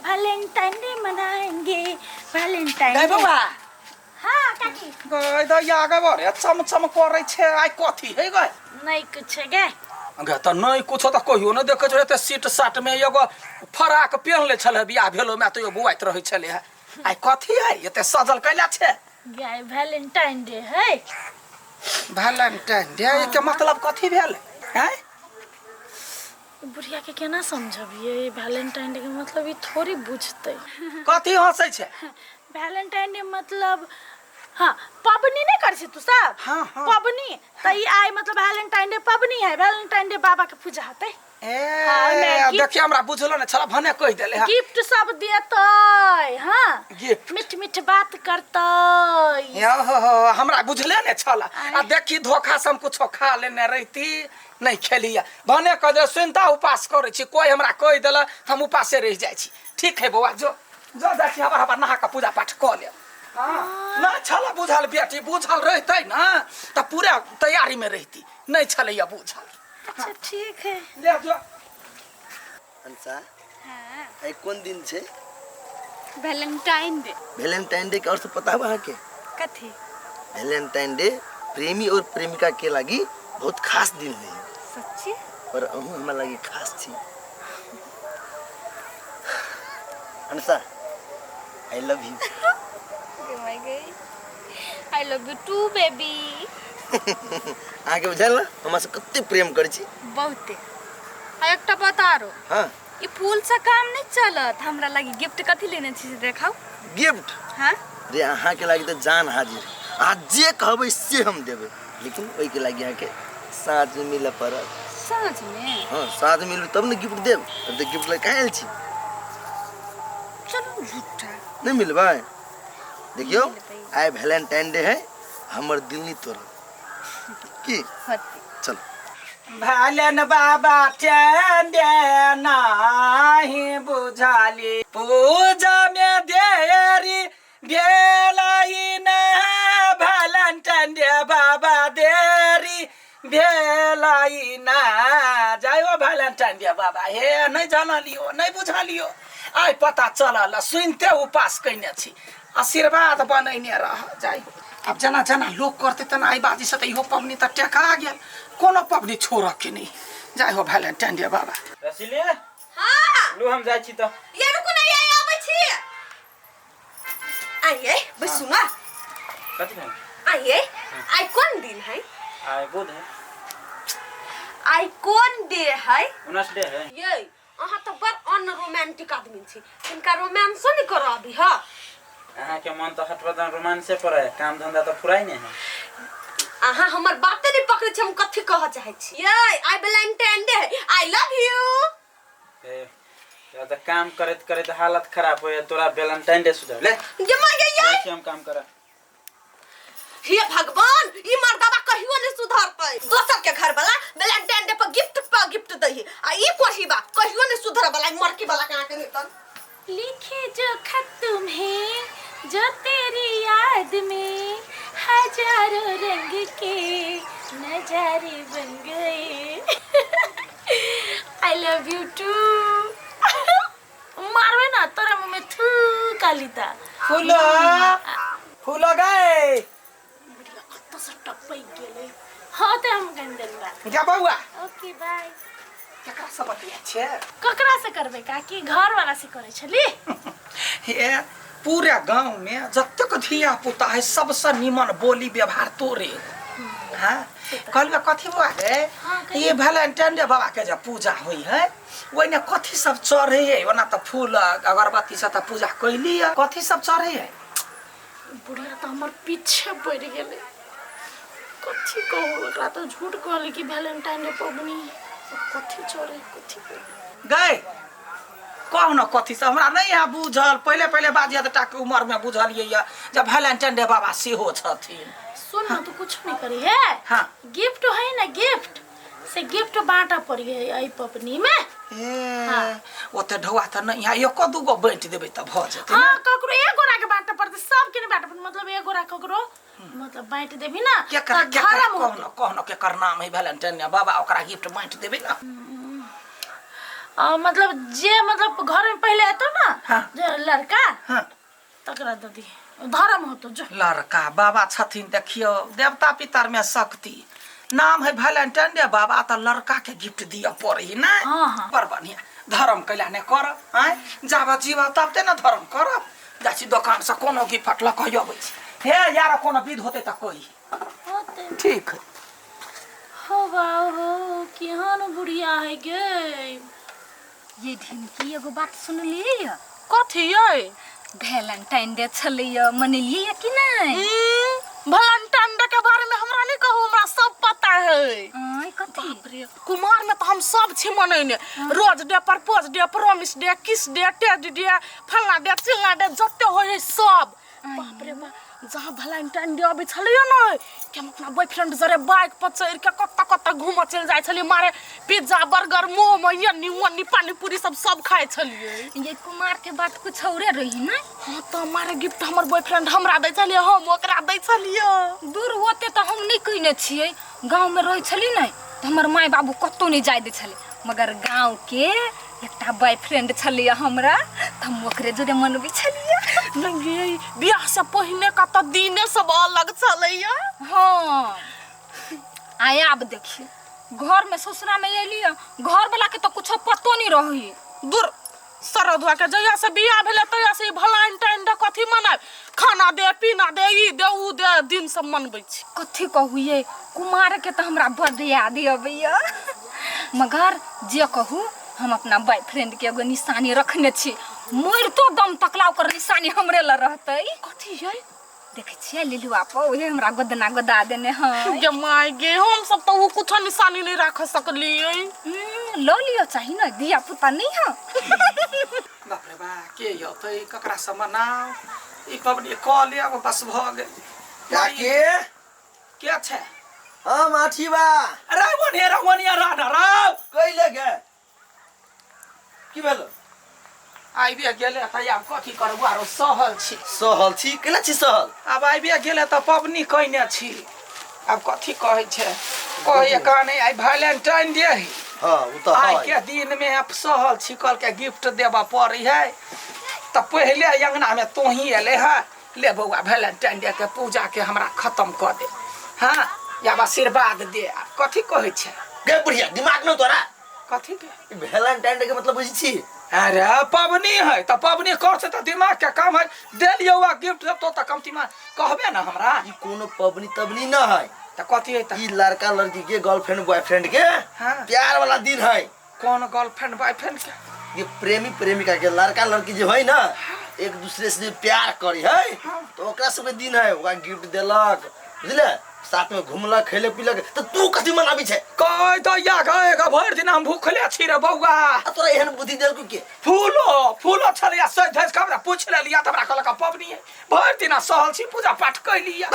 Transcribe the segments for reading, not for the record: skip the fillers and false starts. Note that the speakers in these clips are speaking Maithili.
वैलेंटाइन डे मनाएंगे वैलेंटाइन गै डे। बौआ। हाँ काकी। गै दैया गै, बरे चमचम करै छै, आइ कथी है गै? नहीं कुछ है गे। गे तऽ नहि कुछो तऽ कहियो नहि देखै छलै, एते सीट साट मे एगो फराक पेहनले छलै, बियाह भेलो मे तैयो बौआइत रहै छलै है। आइ कथी है, एते सजल कैला छै? गाय वैलेंटाइन डे है। वैलेंटाइन डे के मतलब कथी भेल हैं? बुढ़िया के केना समझबियै वैलेंटाइन डे के मतलब, ई थोड़ी बुझतै। कथी हंसै छै? वैलेंटाइन डे मतलब हाँ पबनी नहीं कर छी तू सब? हाँ, हाँ। पबनी त ई आइ मतलब वैलेंटाइन डे पबनी है, वैलेंटाइन डे बाबा के पूजा होतै। ए हाँ, ओहिमे आब गिफ्ट- देखिए, हमरा बुझलो नहि छला, भने कहि देले हँ। गिफ्ट सब देतै। हाँ। गिफ्ट। मीठ मीठ बात करतै। यो हो हो, हमरा बुझले नहि छला। आ देखी, धोखा से हम कुछो खा लेने रहिती, नहि खेलियै, भने कह दे। सुनता उपास करै छी, कोई हमरा कहि देलक तऽ हम उपासे रहि जाइ छी। ठीक है बौआ, जो जो, जाइ छी, हबर हबर नहा कऽ पूजा पाठ कऽ लेब। हाँ, नहि छल बुझल बेटी, बुझल रहितै ने तऽ पूरा तैयारीमे रहिती, नहि छलैया बुझल। अच्छा ठीक है। ले जो। अंसा। हाँ। आइ कोन दिन छै? Valentine day. वैलेंटाइन डे के और सब पता बा अहाँके? कथी? वैलेंटाइन डे प्रेमी और प्रेमिका के लागी बहुत खास दिन है। सच्ची? और अहूँ हमरा लागी खास छी। Ansa, I love you. My गई, I love you too baby. अहाँके बुझल ने हमरा से कते प्रेम करै छी? बहुते। आ एकटा बता रो। हाँ। ई फूल से काम नहीं चलत, हमरा लागी गिफ्ट कथी लेने छी से देखाउ। गिफ्ट? हाँ। रे, अहाँके लागी तऽ जान हाजिर, अहाँ जे कहबै से हम देबै, लेकिन ओहिके लागी अहाँके साँझ में मिलऽ पड़त। साँझ में? हाँ, साँझ में मिलबै तब ने गिफ्ट देब, तब तऽ गिफ्ट लऽ कहाँ आयल छी। चलू झूठा। नहि मिलबै? देखियौ। मिलबै। आइ वैलेंटाइन डे है, हमर दिल नहीं तोड़ब की। होती। चल। भलन बाबा चंदे नाही बुझाली, पूजा में देरी भेलाई न, भलन चंदे बाबा देरी भेलाई न। जाय हो वैलेंटाइन डे बाबा, हे नहीं जानलियो, नहीं बुझलियो, आइ पता चलल, सुनते उपास कैने छी, आशीर्वाद बनैने रह। जाय हो, आब जेना जेना लोक करतै तेना एहि बाजी से तऽ इहो पबनी तऽ टेका गेल, कोनो पबनी छोड़ऽ के नहि। जाय हो वैलेंटाइन डे बाबा। रसीले। हाँ। लू, हम जाइ छी तऽ। ये रुकू ना, ये आबै छी। आइए बैसू ना। कथी भेल? आइए, आइ कोन दिन है? आइ बुध है। आइ कोन डे है? उनस डे है। ये अहाँ तऽ बड़ अनरोमांटिक आदमी छी, तिनका रोमांसो नहीं करऽ अभी। हाँ। अहाँके मन तऽ हटबदन रोमांसे पर है, काम धंधा तऽ फुराइ नहि है। अहाँ हमर बाते नहीं पकड़ै छी, हम कथी कहऽ चाहै छी। ये आइ वैलेंटाइन डे है, I love U. ए, तोरा तऽ काम करैत करैत हालत खराब होइए, तोरा वैलेंटाइन डे सुझाव ले। ये माय ये जाइ छी हम काम करऽ। हे भगवान, ई मर्दवा कहियो नहीं सुधरतै। दोसर के घर वाला वैलेंटाइन डे पर गिफ्ट पर गिफ्ट दै आ ई कोढ़ीबा कहियो नहीं सुधर वाला, ई मरकी वाला कहाँ के नहीं। लिखे जो खत तुम्हें जो तेरी याद में हजारों रंग के नजारे बन गए, I love you to. मारबे ना तोरा मुँह में थू कालिता। फूलो फूलो गए। बुढ़िया कत्तो से टपक गेलै। हाँ तऽ हम कनि देर बाद। जा बौआ। Okay bye. केकरा से बतिया छै? ककरा से करबै काकी, घर वाला से करै छली। हे, पूरा गांव में जतेक धिया पुता है सबसे निमन बोली व्यवहार तोरे हो। हाँ, कहलियै कथी बौआ गे? हाँ, कहियौ। ये वैलेंटाइन डे बाबा के जब पूजा हुई है ओहिने कथी सब चढ़े है? ओना तऽ फूल अगरबत्ती से तऽ पूजा कैली है, कथी सब चढ़े है? बुढ़िया तऽ हमर पीछे पड़ि गेलै, कथी कहू एकरा, तऽ झूठ कहली कि वैलेंटाइन डे पबनी, कथी चढ़े कथी कहू। गए कहू ने कथी सब, हमरा नहीं है बुझल। पहले पहले बाजिया तऽ टाके उमर में बुझलियै ये जब वैलेंटाइन डे बाबा सेहो छथिन। सुन ना, तू कुछ नहीं करी है। हाँ। गिफ्ट है ना, गिफ्ट से गिफ्ट बांटा पड़ी है एहि पबनी में। ए। हाँ। ओते ढौआ तऽ नहीं है, एको दूगो बाँटि देबै तऽ भऽ जेतै। हाँ, ककरो एक गोरा के बांटे पड़तै, सबके नहीं बांटे पड़तै, मतलब एक गोरा ककरो मतलब बांटि देबी ना। केकर? तऽ केकर? धर्म कहू ने, कहू ने, केकर नाम है वैलेंटाइन डे बाबा, ओकरा गिफ्ट बाँटि देबै ना। मतलब जे मतलब घर में पहले एतो ना हाँ। जे लड़का हाँ तकरा दे दी धर्म होतो जो लड़का बाबा छथिन देखियो देवता पितर में शक्ति नाम है वैलेंटाइन डे बाबा तऽ लड़का के गिफ्ट दिअ पड़े ना हाँ, हाँ। बड़ बढ़िया धर्म कैला नहि करब आँय जाबऽ जीवब तब ते ने धर्म करब जाइ छी दोकानसँ कोनो गिफ्ट लऽ कऽ अबै छी हे यार कोनो विध होतै तऽ कही होते ठीक है हो बाऊ हो केहन बुढ़िया है गे ये ढिमकी एगो बात सुनलियै यऽ कथी यै वैलेंटाइन डे छलैया मनेलियै यऽ कि नहि वैलेंटाइन डे के बारे में हमरा नहीं कहू हमरा सब पता है आँय कथी बाप रे कुमार में तो हम सब छी मनैने rose day propose day promise day kiss day teddy day फल्ला डे चिल्ला डे जते होइ है सब बाप रे बाप जहाँ वैलेंटाइन डे अबै छलैया ने कि हम अपना बॉयफ्रेंड जरे बाइक पर चढ़ि के कतऽ कतऽ घूमऽ चलि जाइ छलियै मारे पिज्जा बर्गर मोमो यन्नी ओन्नी पानीपूरी सब सब खाइ छलियै ये कुमार के बात कुछ औरे रही ना हाँ तऽ मारे गिफ्ट हमर बॉयफ्रेंड हमरा दै छलियै हम ओकरा दै छलियै दूर ओते तऽ हम नहि कयने छियै गाँवमे रहै छली ने तऽ हमर माय बाबू कतहु नहि जाय दै छलै मगर गाँवके एकटा बॉयफ्रेंड छलैया हमरा तऽ हम ओकरे जोरे मनबै छलियै नहीं गे बियाह से पहिने का तऽ दिने सब अलग छलैया हाँ आय आब देखियौ घरमे ससुरामे एलियै घरवलाके तऽ कुछो पतो नहि रहै दूर सरदुआ के जहिया से बियाह भेलै तहिया से ई भलाइनटाइन डे कथी मनायब खाना दे पीना दे ई दे ऊ दे दिन सब मनबै छी कथी कहू ये कुमार के तऽ हमरा बड्ड याद अबैया मगर जे कहू हम अपना बॉयफ्रेंड के एगो निशानी रखने छी मरितो दम तकला ओकर निशानी हमरे लग रहतै कथी यै देखै छियै लिलुआ पर उहे हमरा गोदना गोदा देने है गे माय गे हम सब तऽ ऊ कुछो निशानी नहीं राख सकलियै लऽ लिअ चाही ने धिया पुता नहीं है बाप रे बा के अतै ककरा से मनाउ ई पबनी कऽ लेब बस भऽ गेल काके के छै हम अथी बा अरे ओने रे ओने रा ना रौ कैले गे की भेल आबि गेलै तऽ आब कथी करबो आरो सहल छी सहल छी केना छी सहल आब आबि गेलै तऽ पबनी कयने छी आब कथी कहै छै कहैए कहानी आइ वैलेंटाइन डे है हाँ ओ तऽ आइ है के दिन में आप सहल छी कहलकै गिफ्ट देबऽ पड़ै है तऽ पहिले अंगना में तोही एले है ले बौआ वैलेंटाइन डे के पूजा के हमरा खत्म कऽ दे हाँ या आशीर्वाद दे आब कथी कहै छै गे बुढ़िया दिमाग न तोरा कथी के वैलेंटाइन डे के मतलब बुझै छी अरे पबनी है तऽ पबनी कर से तऽ दिमाग के काम है देलियौ आ गिफ्ट तो तऽ कमती मा कहबे ना हमरा ई कोनो पबनी तबनी न है तऽ कथी है तऽ ई लड़का लड़की के गर्लफ्रेंड बॉयफ्रेंड के हाँ। प्यार वाला दिन है कोन गर्लफ्रेंड बॉयफ्रेंड के ये प्रेमी प्रेमिका के लड़का लड़की जो है ना एक दूसरे से प्यार करी है तो ओकरा सबके दिन है ओकरा गिफ्ट देलक बुझले साथ में घुमलक खेले पीलक तो तू कथी मनाबी छै कह तो या गए भरि दिन हम भूखले छी रे बौआ आ तोरा एहन बुद्धि देलकौ के फूलो फूलो छलैया सज धज के हमरा पूछि लेलिया तऽ हमरा कहलक पबनी है भरि दिन सहल छी पूजा पाठ कैलिया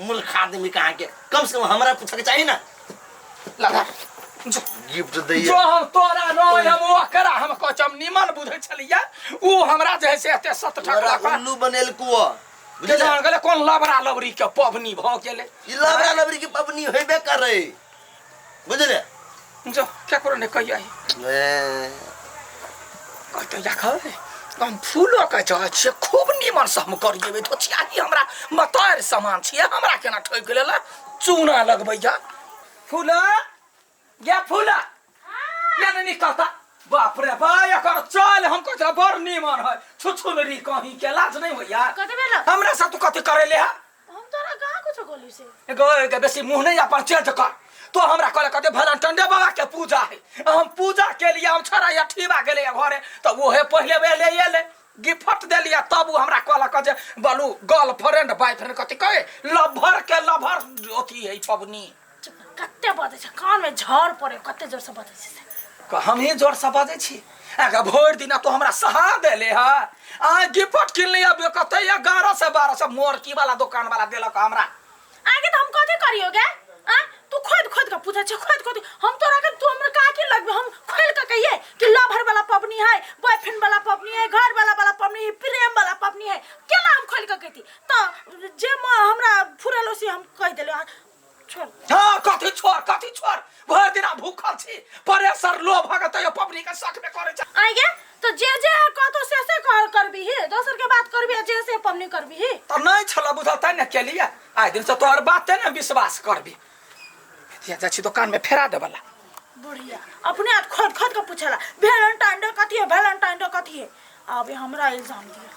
मूर्ख आदमी कहाँ के कम से कम हमरा पूछे के चाही ना लगा जो गिफ्ट दैया जो हम तोरा नहीं हम ओकरा हम कहै छी, हम निमन बुझै छलिया उ हमरा जे है से एते सत तोरा ठकलक उल्लू बनेलकौ के बुझले जान गेलै कोन लबरा लबरी के पबनी भऽ गेलै ई लबरा लबरी के पबनी होबे करे बुझले जो केकरो नहि कहियै ए, कहते देखै हम फूलो के जाइ छियै खूब निमन से हम करिएबै धोचियाही हमरा मतार सामान छियै हमरा केना ठकि लेला चूना लगबैया फूला गे फूला या नहीं निकलता बाप रे बा एकर चाल हम कहै छलै बड़ निमन है छुछुनरी कहीं के लाज नहीं होइया कथी भेल हमरा साथ तू कथी करेले है हम तोरा कहाँ कुछो कहली से गए के बेसी मुंह नहीं अपन चेंज कर तो हमरा कहले कहते भलन बाबा के पूजा है हम पूजा के लिए हम छड़ा या ठीबा गेले घरे तो ओहे पहिले बेले एले गिफ्ट देलिया तब उ हमरा कहलक जे बलू गर्लफ्रेंड बॉयफ्रेंड कथी कहे लभर के लभर अथी है पबनी चुप कते बजै छै कान में झड़ पड़े कते जोर से बजै छै से हमही जोर से बजै छी आगा भरि दिना तो हमरा सहा देले है आ गिफ्ट किनले अब कते 11 से 12 से मोरकी वाला दुकान वाला देलक हमरा आगे तो हम कथी करियो गे आ तू खोद खोद के पूछै छै खोद खोद हम तोरा के तू हमरा का की लगबे हम खोल के कहिए कि लवर वाला पबनी है बॉयफ्रेंड वाला पबनी है घर वाला वाला पबनी है प्रेम वाला पबनी है केना हम खोल के कहती तो जे हमरा फुरेलो से हम कह देले। छोड़। हाँ, कथी छोड़, कथी छोड़, भरि दिना भूखल छी, परेसर लो भगत यो पबनी के शख में करे छै। आइगे तो जे जे कहतो से से कर करबी ही, दोसर के बात करबी जे से पबनी करबी ही। त नहीं छल बुझल तै ने केलिए, आइ दिन से तोहर बात ने विश्वास करबी। एतिया जाइ छी दुकान में फेरा देबला। बढ़िया अपने हाथ खोद खोद के पूछला वैलेंटाइन डे कथी है, वैलेंटाइन डे कथी है। अबे हमरा इल्जाम दिया।